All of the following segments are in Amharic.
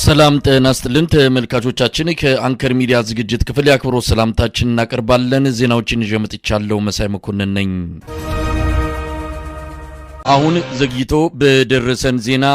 ሰላም ጤና ይስጥልን ተመልካቾቻችን፣ ከአንከር ሚዲያ ዝግጅት ክፍል የአክብሮት ሰላምታችን እናቀርባለን። ዜናዎችን ይዤ መጥቻለሁ። መሳይ መኮንን ነኝ። አሁን ዘግይቶ በደረሰን ዜና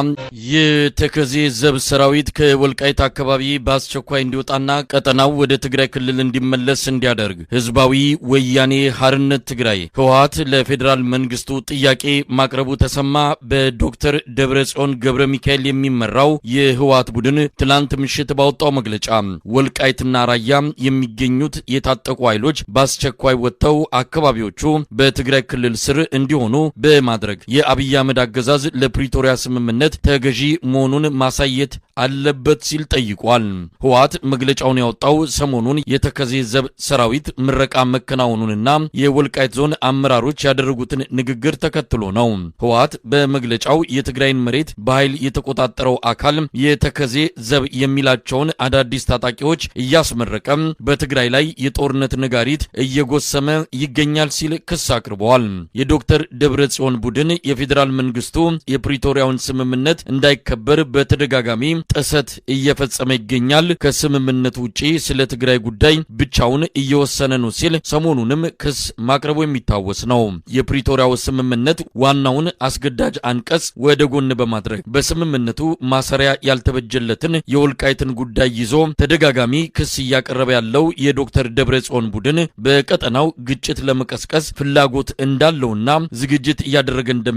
የተከዜ ዘብ ሰራዊት ከወልቃይት አካባቢ በአስቸኳይ እንዲወጣና ቀጠናው ወደ ትግራይ ክልል እንዲመለስ እንዲያደርግ ህዝባዊ ወያኔ ሀርነት ትግራይ ህወሓት ለፌዴራል መንግስቱ ጥያቄ ማቅረቡ ተሰማ። በዶክተር ደብረጽዮን ገብረ ሚካኤል የሚመራው የህወሓት ቡድን ትላንት ምሽት ባወጣው መግለጫ ወልቃይትና ራያ የሚገኙት የታጠቁ ኃይሎች በአስቸኳይ ወጥተው አካባቢዎቹ በትግራይ ክልል ስር እንዲሆኑ በማድረግ የአብይ አህመድ አገዛዝ ለፕሪቶሪያ ስምምነት ተገዢ መሆኑን ማሳየት አለበት ሲል ጠይቋል። ህወሓት መግለጫውን ያወጣው ሰሞኑን የተከዜ ዘብ ሰራዊት ምረቃ መከናወኑንና የወልቃይት ዞን አመራሮች ያደረጉትን ንግግር ተከትሎ ነው። ህወሓት በመግለጫው የትግራይን መሬት በኃይል የተቆጣጠረው አካል የተከዜ ዘብ የሚላቸውን አዳዲስ ታጣቂዎች እያስመረቀ በትግራይ ላይ የጦርነት ነጋሪት እየጎሰመ ይገኛል ሲል ክስ አቅርበዋል። የዶክተር ደብረጽዮን ቡድን የፌዴራል መንግስቱ የፕሪቶሪያውን ስምምነት እንዳይከበር በተደጋጋሚ ጥሰት እየፈጸመ ይገኛል፣ ከስምምነቱ ውጪ ስለ ትግራይ ጉዳይ ብቻውን እየወሰነ ነው ሲል ሰሞኑንም ክስ ማቅረቡ የሚታወስ ነው። የፕሪቶሪያው ስምምነት ዋናውን አስገዳጅ አንቀጽ ወደ ጎን በማድረግ በስምምነቱ ማሰሪያ ያልተበጀለትን የወልቃይትን ጉዳይ ይዞ ተደጋጋሚ ክስ እያቀረበ ያለው የዶክተር ደብረጽዮን ቡድን በቀጠናው ግጭት ለመቀስቀስ ፍላጎት እንዳለውና ዝግጅት እያደረገ እንደሚገኝ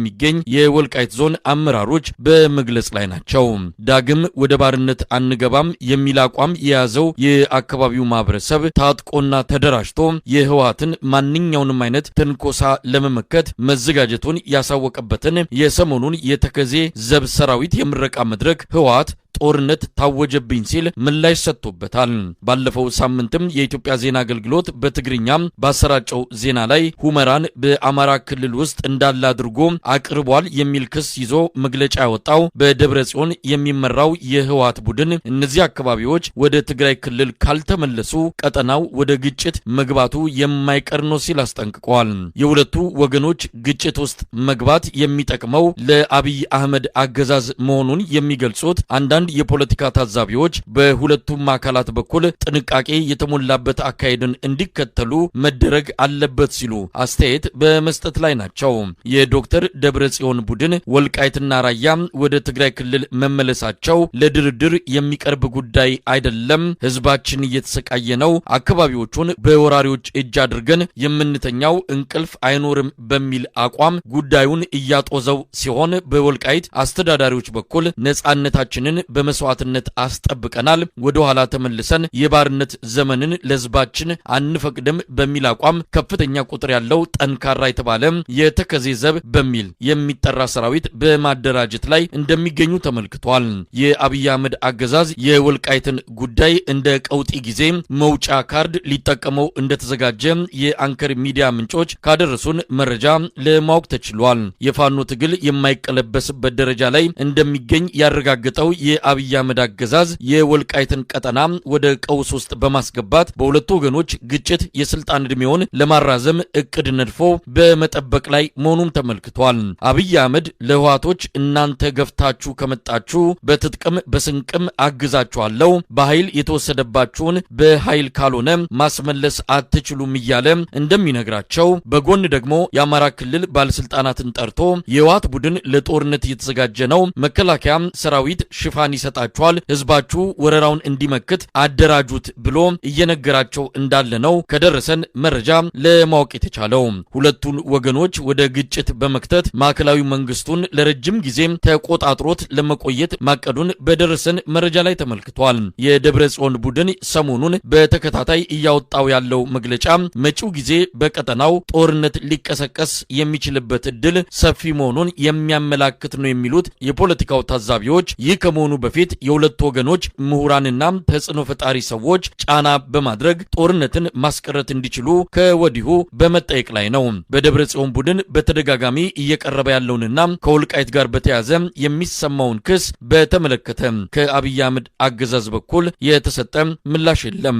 የወልቃይት ዞን አመራሮች በመግለጽ ላይ ናቸው። ዳግም ወደ ባርነት አንገባም የሚል አቋም የያዘው የአካባቢው ማህበረሰብ ታጥቆና ተደራጅቶ የህወሓትን ማንኛውንም አይነት ትንኮሳ ለመመከት መዘጋጀቱን ያሳወቀበትን የሰሞኑን የተከዜ ዘብ ሰራዊት የምረቃ መድረክ ህወሓት ጦርነት ታወጀብኝ ሲል ምላሽ ሰጥቶበታል። ባለፈው ሳምንትም የኢትዮጵያ ዜና አገልግሎት በትግርኛ ባሰራጨው ዜና ላይ ሁመራን በአማራ ክልል ውስጥ እንዳለ አድርጎ አቅርቧል የሚል ክስ ይዞ መግለጫ ያወጣው በደብረ ጽዮን የሚመራው የህወሓት ቡድን እነዚህ አካባቢዎች ወደ ትግራይ ክልል ካልተመለሱ ቀጠናው ወደ ግጭት መግባቱ የማይቀር ነው ሲል አስጠንቅቋል። የሁለቱ ወገኖች ግጭት ውስጥ መግባት የሚጠቅመው ለአብይ አህመድ አገዛዝ መሆኑን የሚገልጹት አንዳንድ የፖለቲካ ታዛቢዎች በሁለቱም አካላት በኩል ጥንቃቄ የተሞላበት አካሄድን እንዲከተሉ መደረግ አለበት ሲሉ አስተያየት በመስጠት ላይ ናቸው። የዶክተር ደብረጽዮን ቡድን ወልቃይትና ራያ ወደ ትግራይ ክልል መመለሳቸው ለድርድር የሚቀርብ ጉዳይ አይደለም፣ ህዝባችን እየተሰቃየ ነው፣ አካባቢዎቹን በወራሪዎች እጅ አድርገን የምንተኛው እንቅልፍ አይኖርም በሚል አቋም ጉዳዩን እያጦዘው ሲሆን፣ በወልቃይት አስተዳዳሪዎች በኩል ነጻነታችንን በመስዋዕትነት አስጠብቀናል፣ ወደ ኋላ ተመልሰን የባርነት ዘመንን ለህዝባችን አንፈቅድም በሚል አቋም ከፍተኛ ቁጥር ያለው ጠንካራ የተባለ የተከዜ ዘብ በሚል የሚጠራ ሰራዊት በማደራጀት ላይ እንደሚገኙ ተመልክቷል። የአብይ አህመድ አገዛዝ የወልቃይትን ጉዳይ እንደ ቀውጢ ጊዜ መውጫ ካርድ ሊጠቀመው እንደተዘጋጀ የአንከር ሚዲያ ምንጮች ካደረሱን መረጃ ለማወቅ ተችሏል። የፋኖ ትግል የማይቀለበስበት ደረጃ ላይ እንደሚገኝ ያረጋገጠው የአብይ አህመድ አገዛዝ የወልቃይትን ቀጠና ወደ ቀውስ ውስጥ በማስገባት በሁለቱ ወገኖች ግጭት የስልጣን ዕድሜውን ለማራዘም እቅድ ነድፎ በመጠበቅ ላይ መሆኑም ተመልክቷል። አብይ አህመድ ለህወሓቶች እናንተ ገፍታችሁ ከመጣችሁ በትጥቅም በስንቅም አግዛችኋለሁ፣ በኃይል የተወሰደባችሁን በኃይል ካልሆነ ማስመለስ አትችሉም እያለ እንደሚነግራቸው፣ በጎን ደግሞ የአማራ ክልል ባለስልጣናትን ጠርቶ የህወሓት ቡድን ለጦርነት እየተዘጋጀ ነው፣ መከላከያ ሰራዊት ሽፋን ይሰጣችኋል፣ ህዝባችሁ ወረራውን እንዲመክት አደራጁት ብሎ እየነገራቸው እንዳለ ነው ከደረሰን መረጃ ለማወቅ የተቻለው። ሁለቱን ወገኖች ወደ ግጭት በመክተት ማዕከላዊ መንግስቱን ለረጅም ጊዜ ተቆጣጥሮት ለመቆየት ማቀዱን በደረሰን መረጃ ላይ ተመልክቷል። የደብረ ጽዮን ቡድን ሰሞኑን በተከታታይ እያወጣው ያለው መግለጫ መጪው ጊዜ በቀጠናው ጦርነት ሊቀሰቀስ የሚችልበት እድል ሰፊ መሆኑን የሚያመላክት ነው የሚሉት የፖለቲካው ታዛቢዎች፣ ይህ ከመሆኑ በፊት የሁለቱ ወገኖች ምሁራንና ተጽዕኖ ፈጣሪ ሰዎች ጫና በማድረግ ጦርነትን ማስቀረት እንዲችሉ ከወዲሁ በመጠየቅ ላይ ነው። በደብረ ጽዮን ቡድን በተደጋጋሚ እየቀረበ ያለውንና ከወልቃይት ጋር በተያያዘ የሚሰማውን ክስ በተመለከተ ከአብይ አህመድ አገዛዝ በኩል የተሰጠ ምላሽ የለም።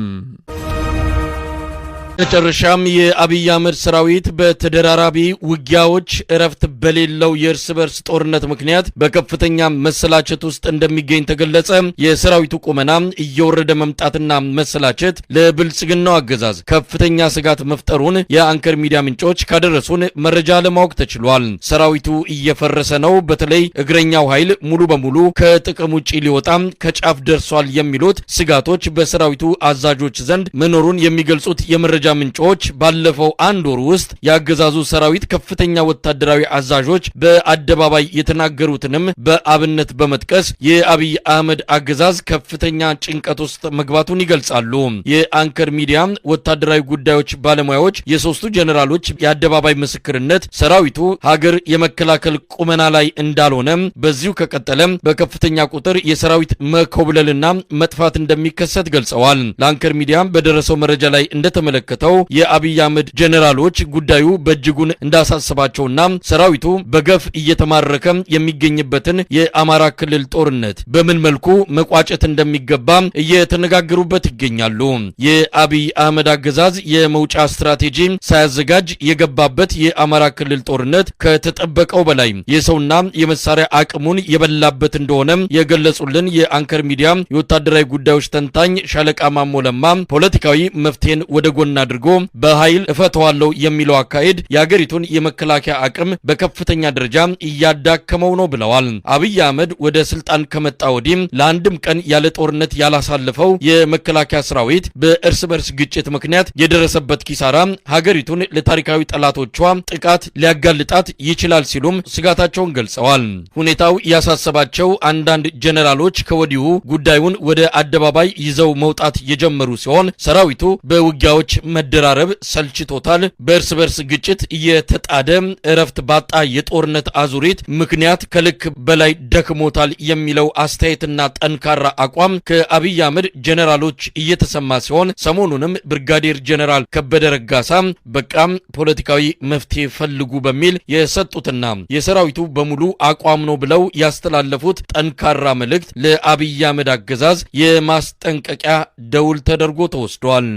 መጨረሻም የአብይ አህመድ ሰራዊት በተደራራቢ ውጊያዎች እረፍት በሌለው የእርስ በርስ ጦርነት ምክንያት በከፍተኛ መሰላቸት ውስጥ እንደሚገኝ ተገለጸ። የሰራዊቱ ቁመና እየወረደ መምጣትና መሰላቸት ለብልጽግናው አገዛዝ ከፍተኛ ስጋት መፍጠሩን የአንከር ሚዲያ ምንጮች ካደረሱን መረጃ ለማወቅ ተችሏል። ሰራዊቱ እየፈረሰ ነው፣ በተለይ እግረኛው ኃይል ሙሉ በሙሉ ከጥቅም ውጪ ሊወጣም ከጫፍ ደርሷል የሚሉት ስጋቶች በሰራዊቱ አዛዦች ዘንድ መኖሩን የሚገልጹት የመረጃ ምንጮች ባለፈው አንድ ወር ውስጥ የአገዛዙ ሰራዊት ከፍተኛ ወታደራዊ አዛዦች በአደባባይ የተናገሩትንም በአብነት በመጥቀስ የአብይ አህመድ አገዛዝ ከፍተኛ ጭንቀት ውስጥ መግባቱን ይገልጻሉ። የአንከር ሚዲያ ወታደራዊ ጉዳዮች ባለሙያዎች የሶስቱ ጀኔራሎች የአደባባይ ምስክርነት ሰራዊቱ ሀገር የመከላከል ቁመና ላይ እንዳልሆነ፣ በዚሁ ከቀጠለ በከፍተኛ ቁጥር የሰራዊት መኮብለልና መጥፋት እንደሚከሰት ገልጸዋል። ለአንከር ሚዲያ በደረሰው መረጃ ላይ እንደተመለከተው የአብይ አህመድ ጀኔራሎች ጉዳዩ በእጅጉን እንዳሳሰባቸውና ሰራዊቱ በገፍ እየተማረከ የሚገኝበትን የአማራ ክልል ጦርነት በምን መልኩ መቋጨት እንደሚገባ እየተነጋገሩበት ይገኛሉ። የአብይ አህመድ አገዛዝ የመውጫ ስትራቴጂ ሳያዘጋጅ የገባበት የአማራ ክልል ጦርነት ከተጠበቀው በላይ የሰውና የመሳሪያ አቅሙን የበላበት እንደሆነ የገለጹልን የአንከር ሚዲያ የወታደራዊ ጉዳዮች ተንታኝ ሻለቃ ማሞ ለማ፣ ፖለቲካዊ መፍትሄን ወደ ጎን አድርጎ በኃይል እፈተዋለሁ የሚለው አካሄድ የአገሪቱን የመከላከያ አቅም በከፍተኛ ደረጃ እያዳከመው ነው ብለዋል። አብይ አህመድ ወደ ስልጣን ከመጣ ወዲህ ለአንድም ቀን ያለ ጦርነት ያላሳለፈው የመከላከያ ሰራዊት በእርስ በርስ ግጭት ምክንያት የደረሰበት ኪሳራ ሀገሪቱን ለታሪካዊ ጠላቶቿ ጥቃት ሊያጋልጣት ይችላል ሲሉም ስጋታቸውን ገልጸዋል። ሁኔታው ያሳሰባቸው አንዳንድ ጀኔራሎች ከወዲሁ ጉዳዩን ወደ አደባባይ ይዘው መውጣት የጀመሩ ሲሆን፣ ሰራዊቱ በውጊያዎች መደራረብ ሰልችቶታል፣ በእርስ በርስ ግጭት እየተጣደ እረፍት ባጣ የጦርነት አዙሪት ምክንያት ከልክ በላይ ደክሞታል የሚለው አስተያየትና ጠንካራ አቋም ከአብይ አህመድ ጀኔራሎች እየተሰማ ሲሆን፣ ሰሞኑንም ብርጋዴር ጀኔራል ከበደ ረጋሳ በቃም ፖለቲካዊ መፍትሄ ፈልጉ በሚል የሰጡትና የሰራዊቱ በሙሉ አቋም ነው ብለው ያስተላለፉት ጠንካራ መልእክት ለአብይ አህመድ አገዛዝ የማስጠንቀቂያ ደውል ተደርጎ ተወስዷል።